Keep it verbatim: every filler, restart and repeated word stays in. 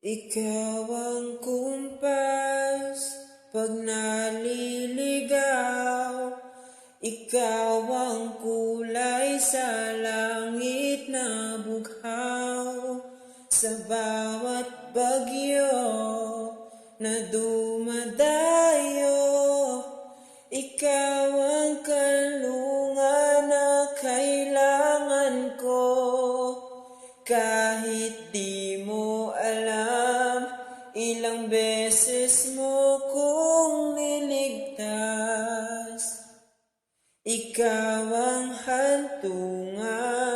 Ikaw ang kumpas pag naliligaw, ikaw ang kulay sa langit na bughaw. Sa bawat bagyo na dumadayo, ikaw ang kalungan na kailangan ko. Kahit di mo alam, ilang beses mo kong niligtas. Ikaw ang hantungan.